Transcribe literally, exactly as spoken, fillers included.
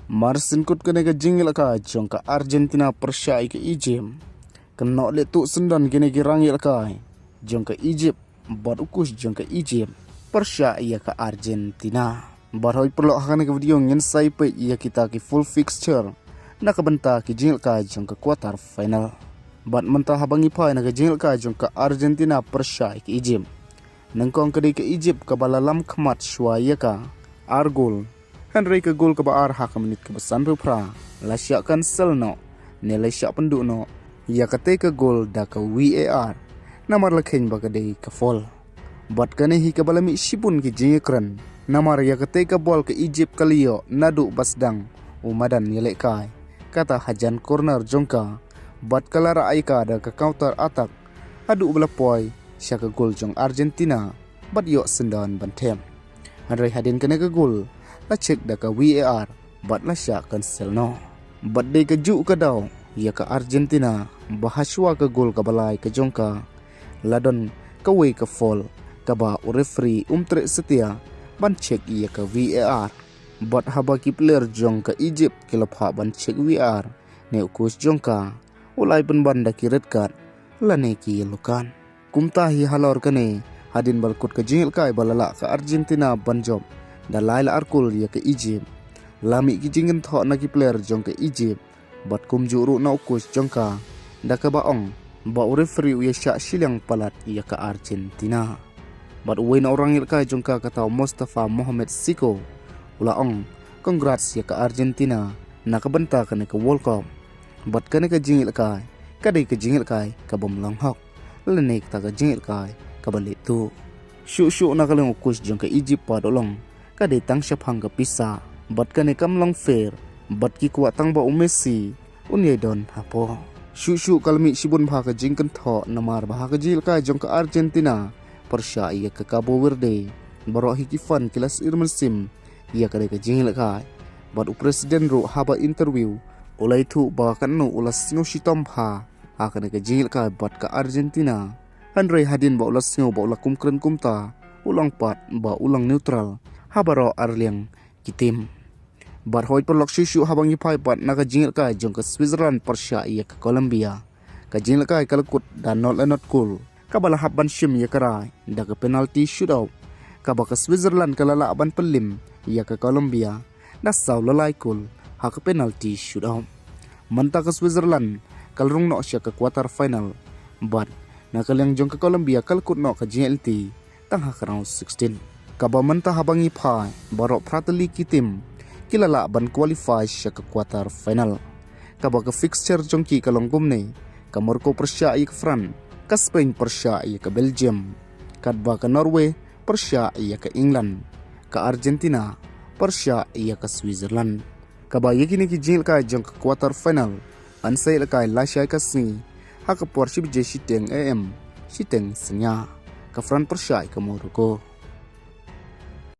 Mar syn kut kane ka jingïalehkai jong ka Argentina pyrshah ïa ka Egypt, kan noh leh tuh syndon kine ki rangïalehkai jong ka Egypt bad u coach jong ka Egypt pyrshah ïa ka Argentina. Bad hoi paralok, ha kane ka video ngin sa ïa peit ïa kita ki full fixture na ka bynta ki jingïalehkai jong ka quarter final. Bad mynta haba ngi phai na ka jingïalehkai jong ka Argentina pyrshah ïa ka Egypt, nyngkong ka dei ka Egypt kaba la lam khmat shuwa ïa ka ar gol. Hynrei ka gol kaba ar ha ka minit kaba sanphew phra la shah cancel noh, ne la shah pynduh noh ïa katei ka gol da ka V A R, namar la kheiñ ba ka dei ka foul. Bad kane hi kaba la mih shibun ki jingïakren, namar ïa katei ka bol ka Egypt ka la ïoh naduh ba sdang u madan ïalehkai, kata hajan corner jong ka, bad ka la rah ïa ka da ka counter attack haduh ba la poi sha ka gol jong Argentina bad ïoh syndon ban them. Hynrei hadien kane ka gol la check da ka V A R bad la shah cancel noh. Bad dei kajuh ka daw ïa ka Argentina ba ha shuwa ka gol kaba lai ka jong ka, la don kawei ka foul kaba u referee um treh satia ban check ïa ka V A R. Bad haba ki player jong ka Egypt ki la phah ban check V A R, ne u coach jong ka u la ai pynban da ki red card lane ki yellow card. Kumta hi halor kane, hadien ba la kut ka jingïalehkai ba la lah ka Argentina ban jop da lai la ar gol ïa ka Egypt, la mih ki jingkynthoh na ki player jong ka Egypt bad kumjuh ruh na u coach jong ka, da kaba ong ba u referee u ïa shah shiliang palat ïa ka Argentina. Bad uwei na u rangïalehkai jong ka, kata u Mustafa Mohamed Siko, u la ong, "Congrats ïa ka Argentina na ka bynta kane ka World Cup. Bad kane ka jingïalehkai ka dei ka jingïalehkai kabym long hok, lane kata ka jingïalehkai kaba leh tuh." Shuh shuh na ka liang u coach jong ka Egypt pat u la ong, "Ka dei tang shaphang ka pisa, bad kane kam long fair, bad ki kwah tang ba u Messi un ïai don hapoh." Shuh shuh ka la mih shibun bha ka jingkynthoh, namar ba ha ka jingïalehkai jong ka Argentina pyrshah ïa ka Cabo Verde, baroh hi ki fan ki la syier mynsiem ïa kane ka jingïalehkai. Bad u president ruh haba interview u la ïathuh ba katno u la sngew shitom bha ha kane ka jingïalehkai bad ka Argentina. Hynrei hadien ba u la sngew ba u la kum kren kumta, u la ong pat ba u long neutral ha baroh ar liang ki team. Bad hoi paralok, shuh shuh haba ngi phai pat na ka jingïalehkai jong ka Switzerland pyrshah ïa ka Colombia, ka jingïalehkai ka la kut da not la not gol, kaba la hap ban shim ïa ka rai da ka penalty shootout, kaba ka Switzerland ka la lah ban pynlip ïa ka Colombia da saw la lai gol ha ka penalty shootout. Mynta ka Switzerland ka la rung noh sha ka quarter final, bad na ka liang jong ka Colombia ka la kut noh ka jingïaid lynti tang ha ka round sixteen. Kaba mynta haba ngi phai, baroh phra tylli ki team ki la lah ban qualify sha ka quarter final. Kaba ka fixture jong ki ka long kumne: ka Morocco pyrshah ïa ka France, ka Spain pyrshah ïa ka Belgium, katba ka Norway pyrshah ïa ka England, ka Argentina pyrshah ïa ka Switzerland. Kaba ïa kine ki jingïalehkai jong ka quarter final yn sa ïalehkai lashai ka sngi ha ka por shi baje shiteng A M, shiteng synñia, ka France pyrshah ïa ka Morocco.